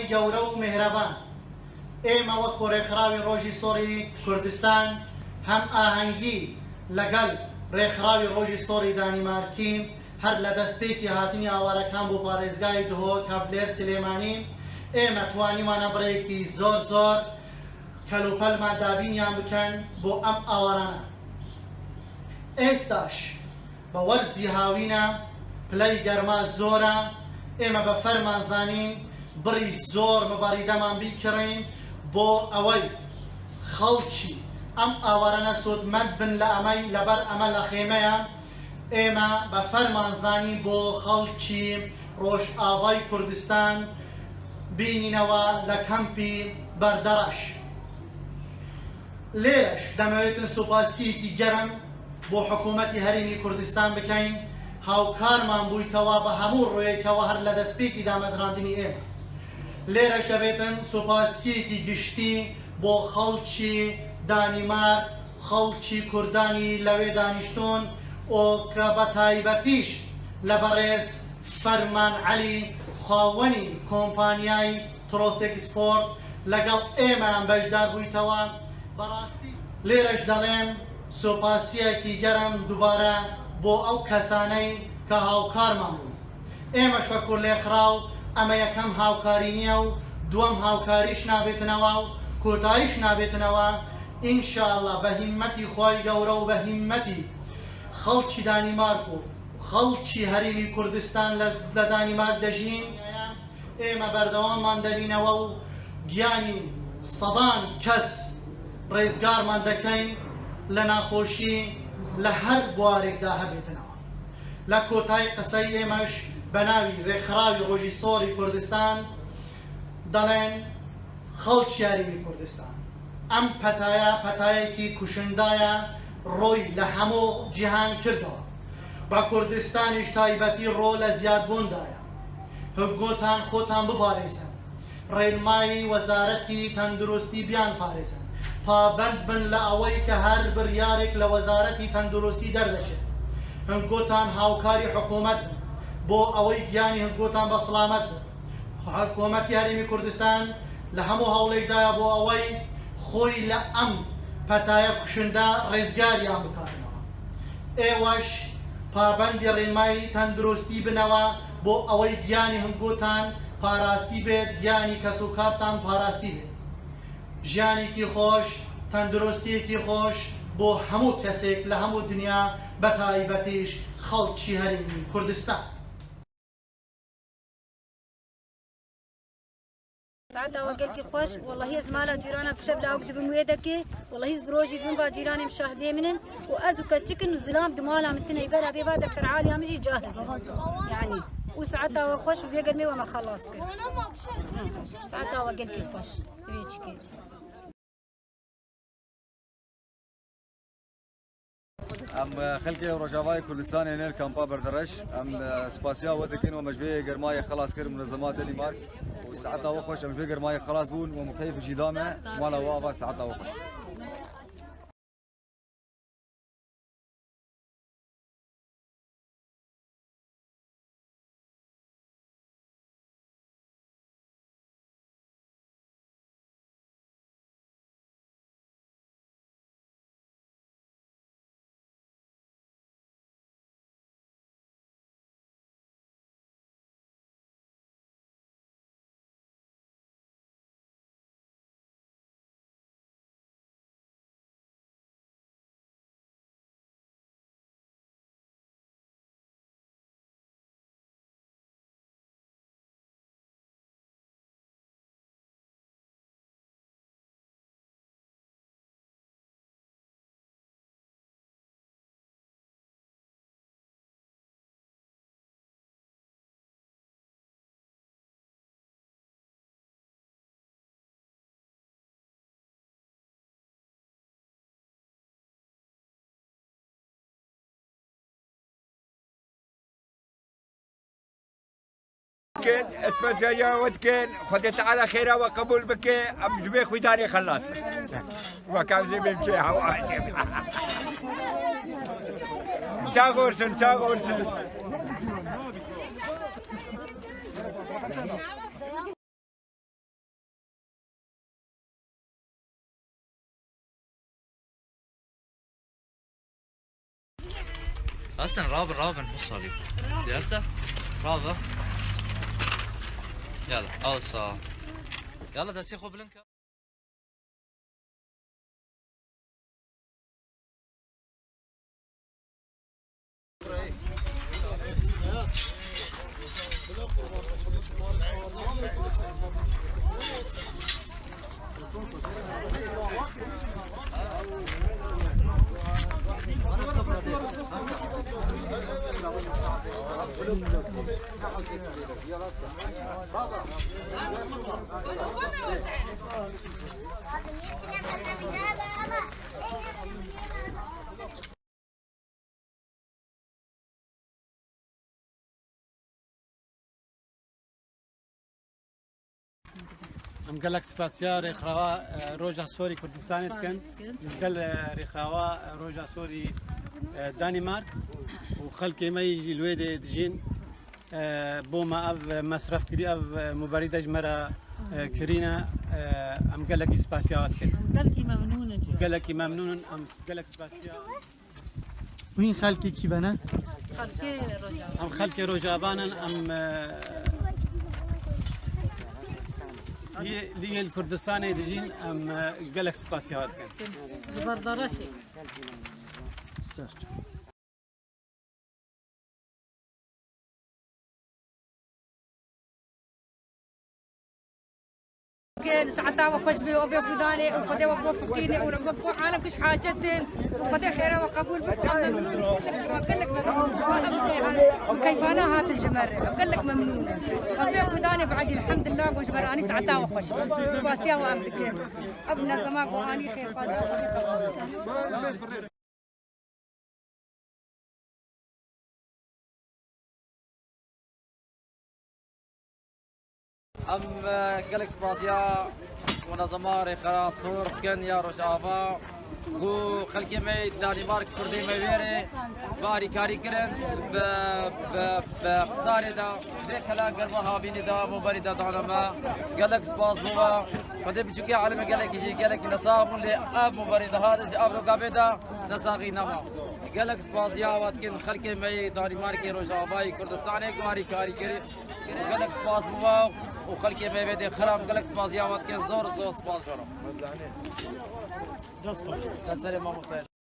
خوای گەورە و میهرەبان ئێمە وەکو ڕێکخراوی ڕۆژی سۆڕی کوردستان هەم ئاهەنگی لەگەل ڕێکخراوی ڕۆژی سۆڕی دانیمارکی هەر لە دەستپێکی هاتنی ئاوارەکان بۆ پارێزگای دهۆک، هەولێر، سلێمانی ئێمە توانیمانە بڕێکی زۆر زۆر کەلوپەلمان دابینیان بکەن بۆ ئەم ئاوارانە. ئێستاش بە وەرزی هاوینە پلەی گەرما زۆرە، ئێمە بە فەرمان زانین بڕی زۆر مبەڕیدەمان بیکڕین بۆ ئەوەی خەڵکی ئەم ئاوارانە سوودمەند بن لە ئەمەی لەبەر ئەمە لە خێمەیە ئێمە بە فەرمان زانی بۆ خەڵکی ڕۆژئاڤای کوردستان بینینەوە لە کەمپی بەردەڕەش. لێرەش دەمەوێتن سوپاسییەکی گەرم بۆ حکوومەتی هەرێمی کوردستان بکەین، هاوکارمان بوویتەوە بە هەموو ڕوویەکەوە هەر لە دەستپێکی دامەزراندنی ئێمە. لێرەش دەبێتن سوپاسییەکی گشتی بۆ خەڵکی دانیمارک، خەڵکی کوردانی لەوێ دانیشتوون و کە بە تایبەتیش لە بەڕێز فەرمان عەلی خاوەنی کۆمپانیای ترۆسێکسپۆرت لەگەڵ ئێمەیان بەشدار بوویتەوە بەڕاستی لێرەش دەڵێم سوپاسیەکی گەرم دوبارە بۆ ئەو کەسانەی کە هاوکارمان بوون ئێمەش وەکو ڵێکخراو ئەمە یەکەم هاوکاری نیە و دووەم هاوکاریش نابێتنەوە و کۆتاییش نابێتنەوە ان شاء اللە بە هیمەتی خوای گەورە و بە هیمەتی خەڵکی دانیمارک و خەڵکی هەرێمی کوردستان لە دانیمارک دەژین ئێمە بەردەواممان دەبینەوە و گیانی سەدان کەس ڕێزگارمان دەکەین لە ناخۆشی لە هەر بوارێکدا هەبێتنەوە. لە کۆتای قسەی ئێمەش بە ناوی ڕێکخراوی ڕۆژی سۆری کوردستان دەڵێن خەڵکی هەرێمی کوردستان ئەم پەتایە پەتایەکی کوشندایە ڕۆی لە هەموو جیهان کردەوە بە کوردستانیش تایبەتی ڕۆ لە زیادبووندایە. هگۆتان خۆتان بپارێزن، ڕێنمایی وەزارەتی تەندروستی بیانپارێزن، پابەند بن لە ئەوەی کە هەر بڕیارێک لە وەزارەتی تەندروستی دەردەچێت، هگۆتان هاوکاری حکومەت بن بۆ ئەوەی گیانی هگۆتان بە سڵامەت بن. حکومەتی هەرێمی کوردستان لە هەموو هەوڵێکدایە بۆ ئەوەی خۆی لە ئەم پەتایە کوشندە ڕێزگاریان بکاتنەوە. ئێوەش پابەندی ڕێنمایی تەندروستی بنەوە بۆ ئەوەی گیانی هەنگوتان پاراستی بێت، گیانی کەسوکارتان پاراستی بێت. ژیانێکی خۆش، تەندروستیەکی خۆش بۆ هەموو کەسێک لە هەموو دنیا بەتایبەتیش خەڵکی هەرێمی کوردستان. ساعتا وەگەلکی خوش والله هیز مالا جیرانا بشب لاوک دبم وێ دەکێ والله هیز برۆژی دبم با جیرانم شاهدێ منن و ئەز و کەچکن و زلام دمالا متنە بەرا بێ با دەفتەر عالیا مژی جاهز يعني وساعتا خوش و وێگەرمێ وەمە خلاص کرد ساعتا وەگەلکی خوش وێچکێ. ئەم خەلکی ڕۆژاوای کوردستانی نێل کامپا بەردەڕەش ئەم سپاسیا وە دەکەین و مەژوێ گەرمایە خلاص کرد منەزەما دەنیمارک و ساعتا وە خۆش ئەم ژێ گەرمایە خلاص بوون و مکەیف ژیدامە ماڵە واڤا ساعتا وە خۆش. كن اتمزج وتكن خدي تعالى خيرا وقبول بك ام جبي خويداني خلاص وكان زي بيمشي تاغورسن تاغورسن. اصلا رابن رابن وصلي هسه رابع يلا اوصل يلا دسي خو بلنك. ئەم گەلک سپاسیا ڕێکخراوە ڕۆژا سۆری کوردستانی بکەن، گەل ڕێکخراوە ڕۆژا سۆری دانیمارک و خەڵکی مەی لوێ دێ دژین بۆ ما ئەv مەسرەف کری ئەv مبەریدەج مەرە کرینە. ئەم گەلێکی سپاسیاوات کرد، گەلێکی مەمنونن، ئەم گەلێک سپاسیا. وین خەڵکی کی بەنە؟ ئەم خەڵکی ڕۆژاوانن، ئەم لیە کوردستانی دژین، ئەم گەلێک سپاسیاوات کرد. ساعتها وخش بي وفي فداني وخدي وفقيني وربكو عالم كش حاجتين وخدي خيره وقبول بك. وقال لك ممنون وكيف انا هات الجمر، قال لك ممنون وفي فداني بعد الحمد لله وجبراني ساعتها وخش واسيا وامتكين ابن زمان واني خير. ئەم گەلێک سپاسیا منظمە ڕێکخرا سوور بکەن یا ڕۆژئاوا و خەڵکی مەی دانیمارک کوردی مەوێرێ بە ئاریکاریکردن بە قسارێدا رێکەلا گەرمە هاوینیدا مۆبەریدا دانەمە. گەلێک سپاس بووە خودێ بچووکی عالەمە گەلێکی ژی گەلێکی نەساغ بوون لێ ئەم مۆبەریدا هاتش ئەم ڕۆگابێدا نەساغی نەما. گەلێک سپاسیا واتکن خەڵکی مەی دانیمارکی ڕۆژئاوای کوردستانێک ئاریکاریکردن. گەلێک سپاس بووە و خەڵکی مەوێدێ خرام گەلێک سپاسیا واتکن، زۆر زۆر سپاس جۆرم. سەر مامۆستای.